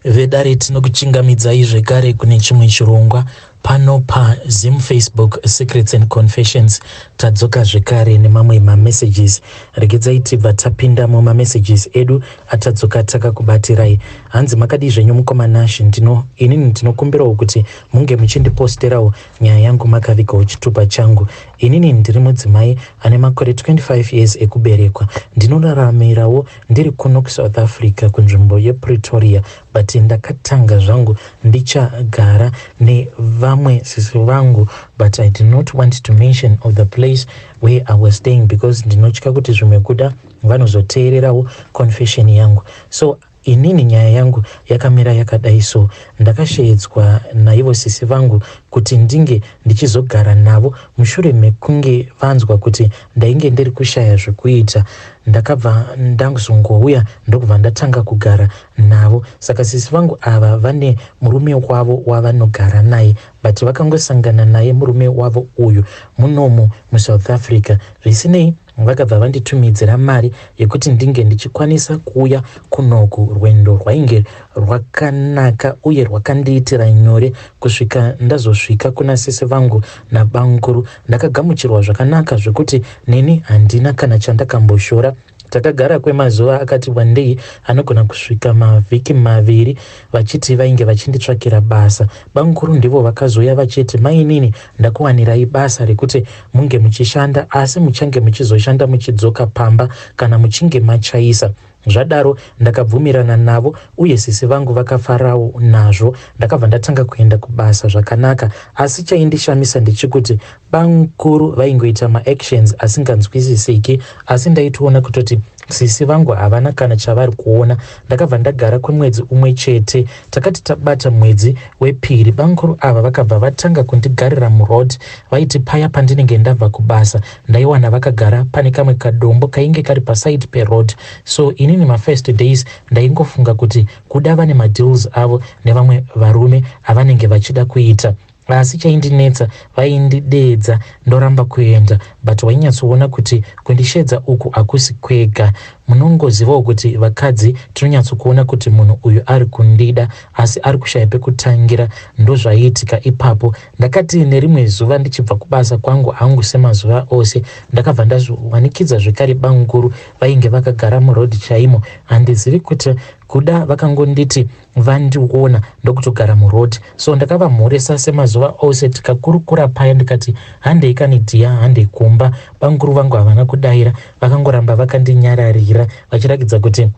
Vedare, tinokuchingamidzai zvekare kune chimwe chirongwa pano paZim Facebook Secrets and Confessions. Tadzoka zvekare nemamwe mamessages. Regedzai tibva tapinda mumamessages edu atadzoka takakubatirai. Hanzi, "Makadii zvenyu, mukoma Nashi? Ndino inini ndinokumbirawo kuti munge muchindiposterawo nyaya yangu makavigawo chitupa changu. Inini ndiri mudzimai ane makore 25 years ekuberekwa. Ndinoraramirawo ndiri kuno kuSouth Africa, kunzvimbo yePretoria, but ndakatanga zvangu ndichagara nevamwe sisi vangu, but I do not want to mention of the place where I was staying because ndinotya kuti zvimwe kuda vanozoteererawo confession yangu. So inini nyaya yangu yakamira yakadai. So ndakashevedzwa naivo sisi vangu kuti ndinge ndichizogara navo mushure mekunge vanzwa kuti ndainge ndiri kushaya zvekuita. Ndakabva ndazongouya, ndokubva ndatanga kugara navo. Saka sisi vangu ava vane murume wavo wavanogara naye, but vakangosangana naye murume wavo uyu munomu muSouth Africa. Zvisinei, vakabva vanditumidzira mari yekuti ndinge ndichikwanisa kuuya kunoku. Rwendo rwainge rwakanaka uye rwakandiitira nyore kusvika ndazosvika kuna sisi vangu nabamukuru. Ndakagamuchirwa zvakanaka zvekuti neni handina kana chandakamboshora. Takagara kwemazuva akati wandei, anogona kusvika mavhiki 2, vachiti vainge vachinditsvakira basa. Bamukuru ndivo vakazouya vachiti, 'Mainini, ndakuwanirai basa rekuti munge muchishanda, asi muchange muchizoshanda muchidzoka pamba kana muchinge machaisa.' Zvadaro ndakabvumirana navo, uye sisi vangu vakafarawo nazvo. Ndakabva ndatanga kuenda kubasa zvakanaka, asi chaindishamisa ndechekuti bamukuru vaingoita maactions asinganzwisisiki, asi ndaitoona kutoti sisi vangu havana kana chavari kuona. Ndakabva ndagara kwemwedzi umwe chete. Takati tabata mwedzi wepiri, bamukuru ava vakabva vatanga kundigarira muroad. Vaiti paya pandinenge ndabva kubasa, ndaiwana vakagara pane kamwe kadombo kainge kari paside peroad. So inini mafirst days ndaingofunga kuti kuda vane madeals avo nevamwe varume avanenge vachida kuita, asi chaindinetsa, vaindideedza ndoramba kuenda, but wainyatsoona kuti kundishevedza uku hakusi kwega. Munongozivawo kuti vakadzi tinonyatsokuona kuti munhu uyu ari kundida, asi ari kushaya pekutangira. Ndozvaiitika ipapo. Ndakati nerimwe zuva ndichibva kubasa kwangu hangu semazuva ose, ndakabva ndazowanikidza zvekare bamukuru vainge vakagara muroad chaimo. Handizivi kuti kuda vakangonditi vandiona ndokutogara muroad. So ndakavamhoresa semazuva ose, tikakurukura paya. Ndikati, 'Handei kani dear, handei kumba.' Bamukuru vangu havana kudayira, vakangoramba vakandinyararira vachiratidza kuti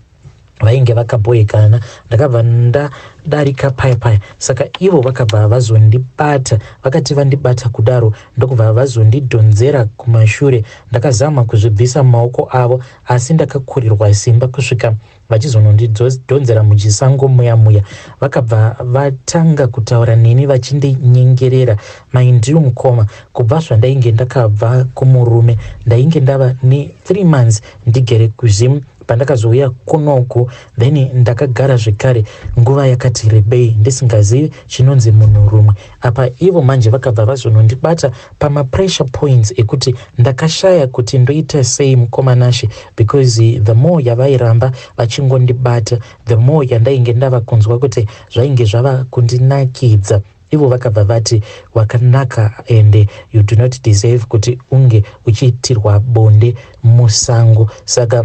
vainge vakabhoekana. Ndakabva ndadarika paya paya. Saka ivo vakabva vazondibata. Vakati vandibata kudaro, ndokubva vazondidhonzera kumashure. Ndakazama kuzvibvisa mumaoko avo, asi ndakakurirwa simba kusvika vachizonondidhonzera muchisango muya muya. Vakabva vatanga kutaura neni vachindinyengerera. Maindiu mukoma, kubva zvandainge ndakabva kumurume, ndainge ndava ne3 months ndigere kuZim. Pandakazouya kunoku, then ndakagara zvekare nguva yakati rebei ndisingazivi chinonzi munhurume. Apa ivo manje vakabva vazonondibata pamapressure points ekuti ndakashaya kuti ndoita sei, mukoma Nashe, because the more yavairamba vachingondibata, the more yandainge ndava kunzwa kuti zvainge zvava kundinakidza. Ivo vakabva vati, 'Wakanaka and you do not deserve kuti unge uchiitirwa bonde musango.' Saka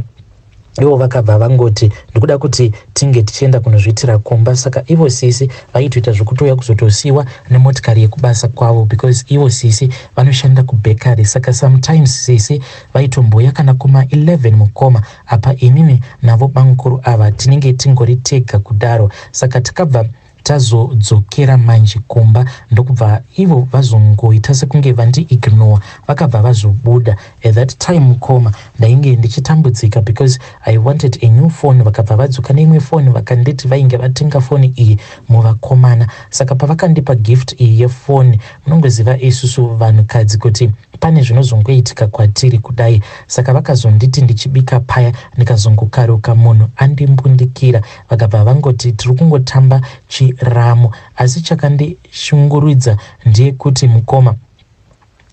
ivo vakabva vangoti, 'Ndikuda kuti tinge tichienda kunozviitira kumba.' Saka ivo sisi vaitoita zvekutouya kuzotosiyiwa nemotikari yekubasa kwavo, because ivo sisi vanoshanda kubakery. Saka sometimes sisi vaitomboya kana kuma11, mukoma. Apa inini navo bamukuru ava tinenge tingori tega kudaro. Saka takabva tazodzokera manje kumba, ndokubva ivo vazongoita sekunge vandiignore, vakabva vazobuda. At that time, mukoma, ndainge ndichitambudzika because I wanted a new phone. Vakabva vadzoka neimwe foni, vakanditi vainge vatenga foni iyi muvakomana. Saka pavakandipa gift iyi yefoni, munongoziva isusu vanhukadzi kuti pane zvinozongoitika kwatiri kudai. Saka vakazonditi ndichibika paya, ndikazongokaruka munhu andimbundikira. Vakabva vangoti tiri kungotamba chiramu, asi chakandishungurudza ndeyekuti, mukoma,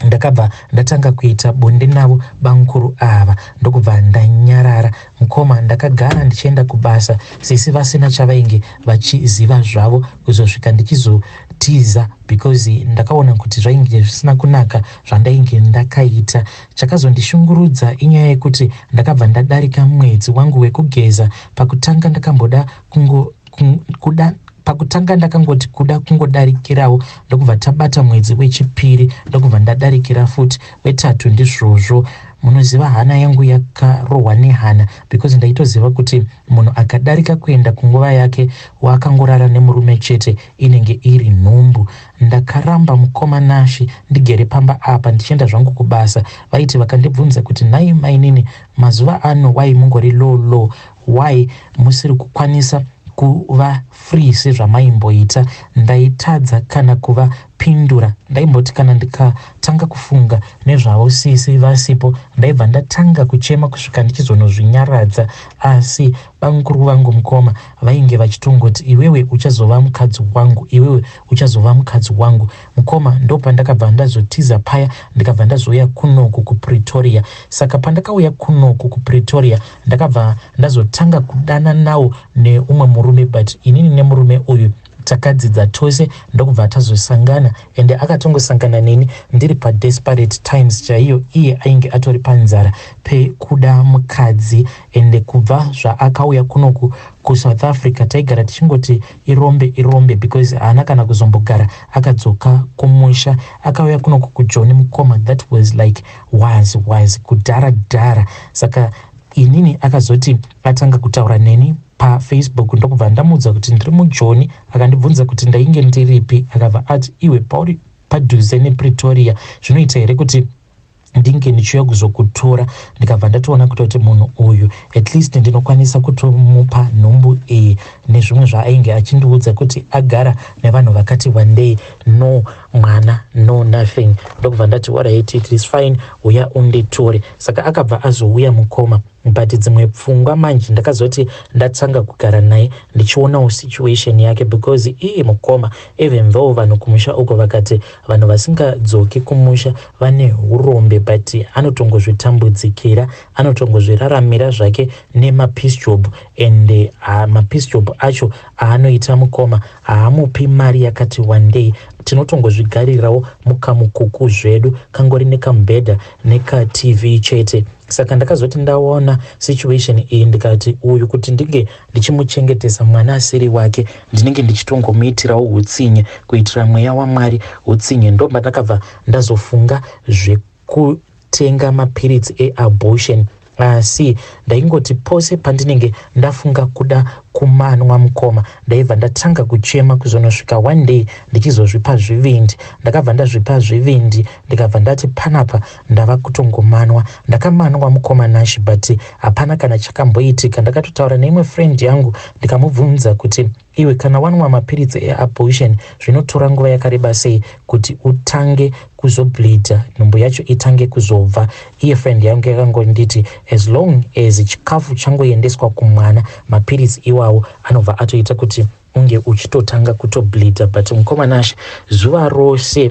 Ndakabva ndatanga kuita bonde navo bamkuru ava ndokubva ndanyarara. Mukoma ndakagara ndichienda kubasa sisi vasina chavainge vachiziva zvavo kuzosvika ndichizotiza because ndakaona kuti zvainge zvisina kunaka zvandainge ndakaita. Chakazondishungurudza inyaya yekuti ndakabva ndadarika mwedzi wangu wekugeza. Pakutanga ndakamboda kungo kuda Pakutanga ndakangoti kuda kungodarikirawo ndokubva tabata mwedzi wechipiri ndokubva ndadarikira futi wetatu ndizvozvo. Munoziva hana yangu yakarohwa nehana because ndaitoziva kuti munhu akadarika kuenda kunguva yake waakangorara nemurume chete inenge iri nhumbu. Ndakaramba mukoma Nashy ndigere pamba apa ndichienda zvangu kubasa. Vaiti vakandibvunza kuti nhai mainini mazuva ano why mungori low low why musiri kukwanisa kuva free sezvamaimboita. Ndaitadza kana kuvapindura. Ndaimboti kana ndikatanga kufunga nezvavo sisi vasipo ndaibva ndatanga kuchema kusvika ndichizonozvinyaradza. Asi bamukuru vangu mukoma vainge vachitongoti iwewe uchazova mukadzi wangu, iwewe uchazova mukadzi wangu. Mukoma ndopandakabva ndazotiza paya ndikabva ndazouya kunoku kuPretoria. Saka pandakauya kunoku kuPretoria ndakabva ndazotanga kudananawo neumwe murume but inini nemurume uyu takadzidza tose ndokubva tazosangana ende akatongosangana neni ndiri padesperate times chaiyo iye ainge atori panzara pekuda mukadzi ende kubva zvaakauya kunoku kusouth africa taigara tichingoti irombe irombe because haana kana kuzombogara akadzoka kumusha akauya kunoku kujoni mukoma that was like was was kudhara dhara saka inini akazoti atanga kutaura neni pafacebook ndokubva ndamuudza kuti ndiri mujoni akandibvunza kuti ndainge ndiripi akabva ati iwe pauri padhuze nepretoria zvinoita here kuti ndinge ndichiuya kuzokutora ndikabva ndatoona kutoti munhu uyu at least ndinokwanisa kutomupa nhumbu iyi nezvimwe zvaainge achindiudza kuti agara nevanhu vakati wandei no mwana no nothing ndokubva ndati alright it is fine uya unditore saka akabva azouya mukoma but dzimwe pfungwa manje ndakazoti ndatanga kugara naye ndichionawo situation yake because iye mukoma even though vanhu kumusha uko vakati vanhu vasingadzoki kumusha vane urombe but anotongozvitambudzikira anotongozviraramira zvake nemapiece job and mapiece job acho aanoita mukoma haamupi mari yakati wandei tinotongozvigarirawo mukamukuku zvedu kangori nekamubhedha nekatv chete saka ndakazoti ndaona situation iyi ndikati uyu kuti ndinge ndichimuchengetesa mwana asiri wake ndinenge ndichitongomuitirawo utsinye kuitira mweya wamwari utsinye ndobva ndakabva ndazofunga zvekutenga mapiritsi eabortion asi ndaingoti pose pandinenge ndafunga kuda kumanwa mukoma ndaibva ndatanga kuchema kuzonosvika one day ndichizozvipa zvivindi ndakabva ndazvipa zvivindi ndikabva ndati panapa ndava kutongomanwa ndakamanwa mukoma Nashy but hapana kana chakamboitika ndakatotaura neimwe friend yangu ndikamubvunza kuti iwe kana wanwa mapiritsi eabortion zvinotora nguva yakareba sei kuti utange kuzobleeda nhumbu yacho itange kuzobva iye friend yangu yakangonditi as long as chikafu changoendeswa kumwana mapiritsi iwawo anobva atoita kuti unge uchitotanga kutobleeda but mukoma Nashe zuva rose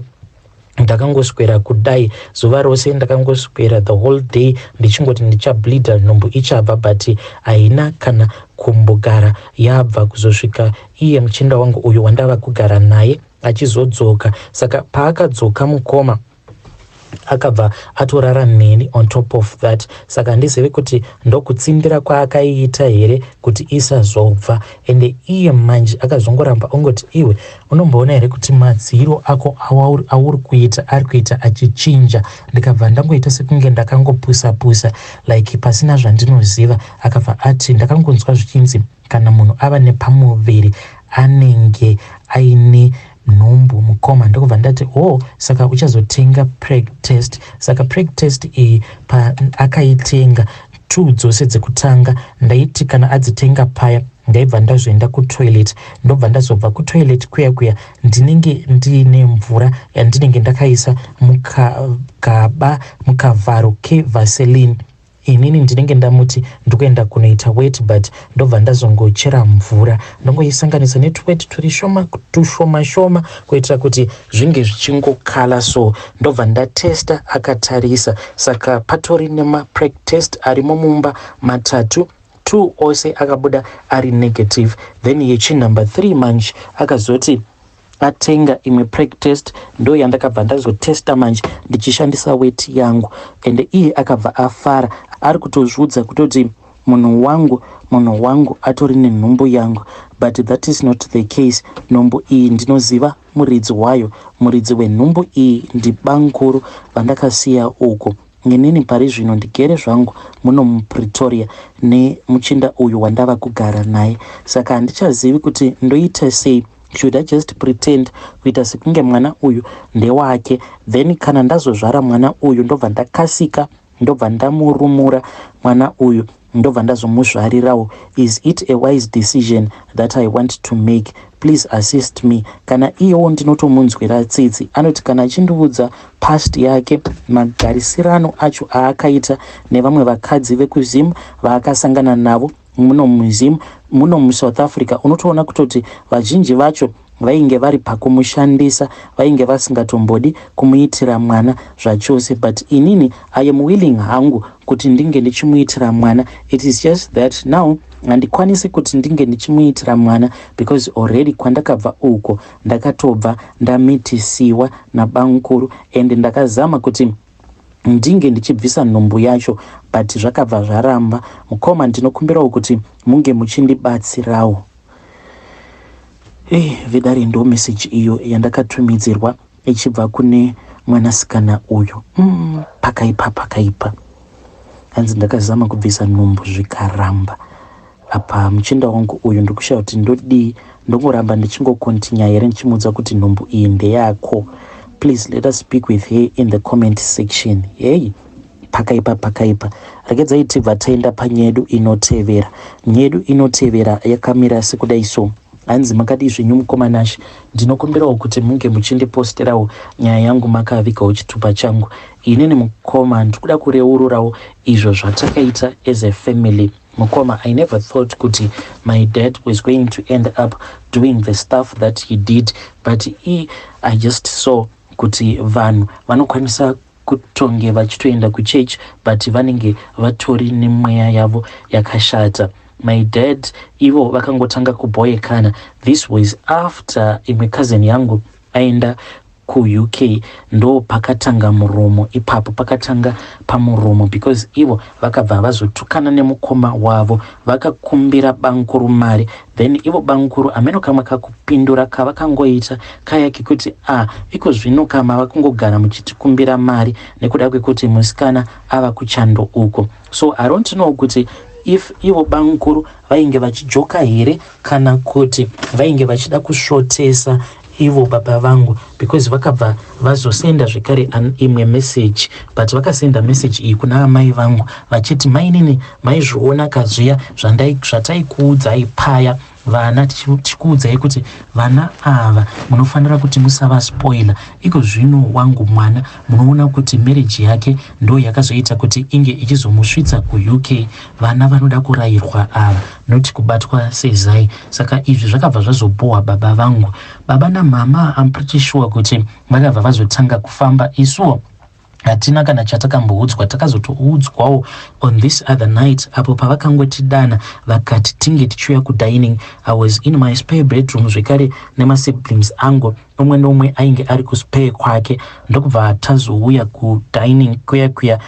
ndakangoswera kudai zuva rose ndakangoswera the whole day ndichingoti ndichableeda nhumbu ichabva but haina kana kumbogara yabva kuzosvika iye muchinda wangu uyu wandava kugara naye achizodzoka saka paakadzoka mukoma akabva atorara neni on top of that saka handizivi kuti ndokutsindira kwaakaiita here kuti isazobva ende iye manje akazongoramba ongoti iwe unomboona here kuti madziro ako auri kuita ari kuita achichinja ndikabva ndangoita sekunge ndakangopusa pusa like pasina zvandinoziva akabva ati ndakangonzwa zvichinzi kana munhu ava nepamuviri anenge aine nhumbu mukoma ndokubva ndati o oh, saka uchazotenga preg test saka preg test iyi akaitenga two dzose dzekutanga ndaiti kana adzitenga paya ndaibva ndazoenda kutoilet ndobva ndazobva kutoilet kuya kuya ndinenge ndiine mvura yandinenge ndakaisa mukagaba mukavharo kevaseline. Inini ndinenge ndamuti ndikuenda kunoita weti but ndobva ndazongochera mvura ndongoisanganisa netuweti turi shoma tushoma shoma kuitira kuti zvinge zvichingokala so ndobva ndatesta akatarisa. Saka patori nemapreg test arimo mumba matatu two ose akabuda ari negative then yechinumber 3 manje akazoti atenga imwe preg test ndo yandakabva ndazotesta manje ndichishandisa weti yangu ende iye akabva afara ari kutozviudza kutoti munhu wangu munhu wangu atori nenhumbu yangu but that is not the case nhumbu iyi ndinoziva muridzi wayo muridzi wenhumbu iyi ndibamukuru vandakasiya uko inini pari zvino ndigere zvangu muno muPretoria nemuchinda uyu wandava kugara naye saka handichazivi kuti ndoita sei should I just pretend kuita sekunge mwana uyu ndewake then kana ndazozvara mwana uyu ndobva ndakasika ndobva ndamurumura mwana uyu ndobva ndazomuzvarirawo is it a wise decision that I want to make please assist me kana iyewo ndinotomunzwira tsitsi anoti kana achindiudza past yake magarisirano acho aakaita nevamwe vakadzi vekuZim vaakasangana navo muno muZim muno muSouth Africa unotoona kutoti vazhinji vacho vainge vari pakumushandisa vainge vasingatombodi kumuitira mwana zvachose but inini I am willing hangu kuti ndinge ndichimuitira mwana it is just that now handikwanisi kuti ndinge ndichimuitira mwana because already kwandakabva uko ndakatobva ndamitisiwa nabamukuru and ndakazama kuti ndinge ndichibvisa nhumbu yacho but zvakabva zvaramba mukoma ndinokumbirawo kuti munge muchindibatsirawo ei vedare ndo meseji iyo yandakatumidzirwa ichibva kune mwanasikana uyu pakaipa pakaipa hanzi ndakazama kubvisa nhumbu zvikaramba apa muchinda wangu uyu ndikushaya kuti ndodii ndongoramba ndichingocontinue here ndichimuudza kuti nhumbu iyi ndeyako please let us speak with her in the comment section hey pakaipa pakaipa regedzai tibva taenda panyedu inotevera nyedu inotevera yakamira sekudai so hanzi makadii zvenyu mukoma Nashe ndinokumbirawo kuti munge muchindiposterawo nyaya yangu makavigawo chitupa changu inini mukoma ndikuda kureururawo izvo zvatakaita as a family mukoma I never thought kuti my dad was going to end up doing the stuff that he did but I just saw kuti vanhu vanokwanisa kutonge vachitoenda kuchechi but vanenge vatori nemweya yavo yakashata my dad ivo vakangotanga kubhoyekana this was after imwe cousin yangu aenda kuUK ndo pakatanga muromo ipapo pakatanga pamuromo because ivo vakabva vazotukana nemukoma wavo vakakumbira bamukuru mari then ivo bamukuru hameno kamwe kakupindura kavakangoita kaya kekuti a ah, iko zvino kama vakungogara muchitikumbira mari nekuda kwekuti musikana ava kuchando uko so I don't know kuti if ivo bamukuru vainge vachijoka here kana kuti vainge vachida kusvotesa ivo baba vangu because vakabva vazosenda zvekare imwe message but vakasenda message iyi kuna amai vangu vachiti mainini maizviona kazviya zvataikuudzai paya vana tichikuudzai kuti vana ava munofanira kuti musavaspoila iko zvino wangu mwana munoona kuti marriage yake ndo yakazoita kuti inge ichizomusvitsa kuUK vana vanoda kurayirwa ava noti kubatwa sezai saka izvi zvakabva zvazobohwa baba vangu baba namama I'm pretty sure kuti vakabva vazotanga kufamba isuwo hatina kana chatakamboudzwa takazotoudzwawo on this other night apo pavakangotidana vakati tinge tichiuya kudining I was in my spare bedroom zvekare nemasiblings angu umwe neumwe ainge ari kuspare kwake ndokubva tazouya kudining kuya kuya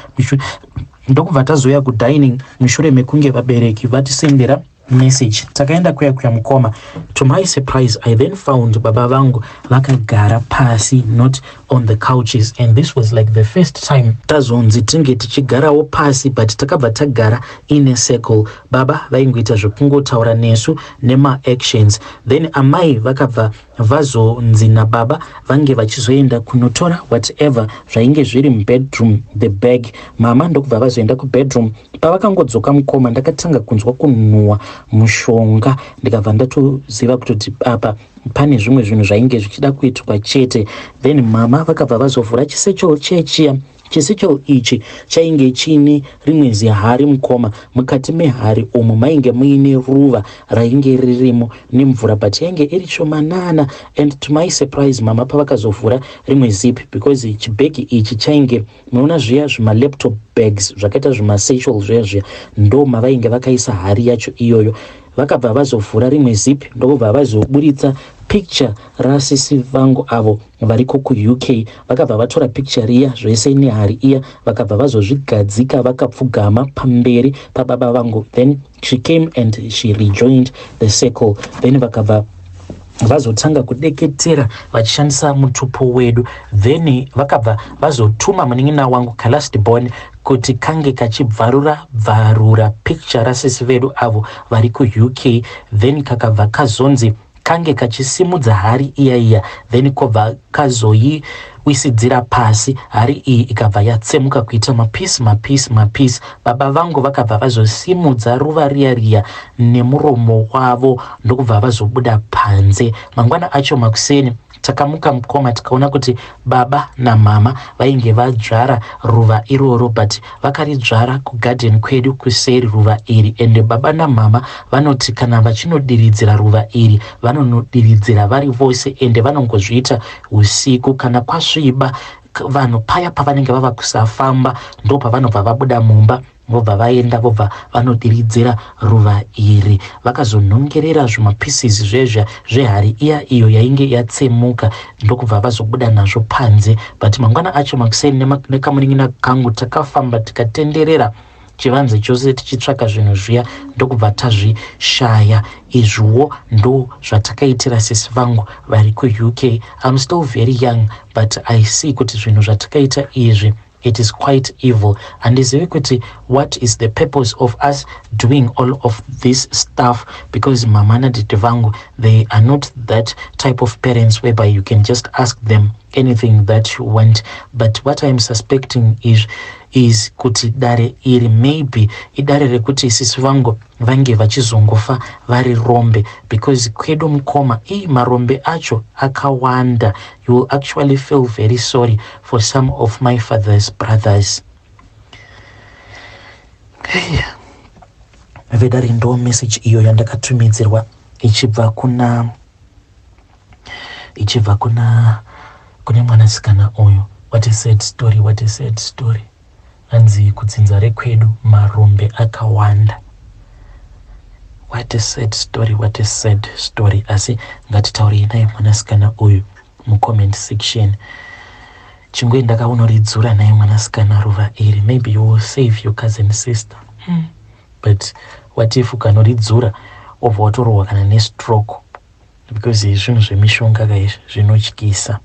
ndokubva tazouya kudining mushure mekunge vabereki vatisendera message takaenda kuya kuya mukoma to my surprise I then found baba vangu vakagara pasi not on the couches and this was like the first time tazonzi tinge tichigarawo pasi but takabva tagara in a circle baba vaingoita zvekungotaura nesu nemaactions then amai vakabva vazonzi nababa vange vachizoenda kunotora whatever zvainge zviri mubedroom the bag mama ndokubva vazoenda kubedroom pavakangodzoka mukoma ndakatanga kunzwa kunhuhwa mushonga ndikabva ndatoziva kutoti apa pane zvimwe zvinhu zvainge zvichida kuitwa chete then mama vakabva vazovhura chisatchel chechiya Chisitchel ichi chainge chiine rimwe zihari mukoma. Mukati mehari umu mainge muine ruva rainge ririmo nemvura but yainge iri shomanana and to my surprise mama pavakazovhura rimwe zip because chibhegi ichi chainge munoona zviya zvimalaptop bags zvakaita zvimasatchel zviya zviya ndo mavainge vakaisa hari yacho iyoyo. Vakabva vazovhura rimwe zip ndokubva vazoburitsa picture rasisi vangu avo variko kuUK. Vakabva vatora picture riya zvese nehari iya vakabva vazozvigadzika vakapfugama pamberi pababa vangu. Then she came and she rejoined the circle. Then vakabva vazotanga kudeketera vachishandisa mutupo wedu. Then vakabva vazotuma munin'ina wangu kalast born kuti kange kachibvarura bvarura picture rasisi vedu avo vari kuUK. Then kakabva kazonzi kange kachisimudza hari iya iya then kobva kazoiwisidzira pasi, hari iyi ikabva yatsemuka kuita mapisi mapisi mapisi. Baba vangu vakabva vazosimudza ruva riya riya nemuromo wavo ndokubva vazobuda panze. Mangwana acho makuseni takamuka mukoma tikaona kuti baba namama vainge vadzvara ruva iroro but vakaridzvara kugadheni kwedu kuseri ruva iri ende baba namama vanoti kana vachinodiridzira ruva iri vanonodiridzira vari vose ende vanongozviita usiku kana kwasviba vanhu paya pavanenge vava kusafamba ndopavanobva vabuda mumba vobva vaenda vobva vanodiridzira ruva iri. Vakazonhongerera zvimapieces zvezva zvehari iya iyo yainge yatsemuka ndokubva vazobuda nazvo panze. But mangwana acho makuseni nekamunin'ina kangu takafamba tikatenderera chivanze chose tichitsvaka zvinhu zviya ndokubva tazvishaya. Izviwo ndo zvatakaitira sisi vangu vari kuUK. I'm still very young but I see kuti zvinhu zvatakaita izvi, it is quite evil. Handizivi kuti what is the purpose of us doing all of this stuff, because mama nadaddy vangu, they are not that type of parents whereby you can just ask them anything that you want. But what I'm suspecting is kuti dare iri maybe idare rekuti sisi vangu vange vachizongofa vari rombe, because kwedu mukoma ii marombe acho akawanda. You will actually feel very sorry for some of my father's brothers. Hey. Vedare, ndo message iyo yandakatumidzirwa ichibva kuna kune mwanasikana uyu. What a sad story, what a sad story. Hanzi kudzinza rekwedu marombe akawanda. What a sad story, what a sad story. Asi ngatitaurei naye mwanasikana uyu mucomment section. Chingoenda kaunoridzura naye mwanasikana ruva iri, maybe you will save your cousin sister. But what if ukanoridzura wobva watorohwa kana nestroke, because zvinhu zvemishonga kaizvi zvinotyisa.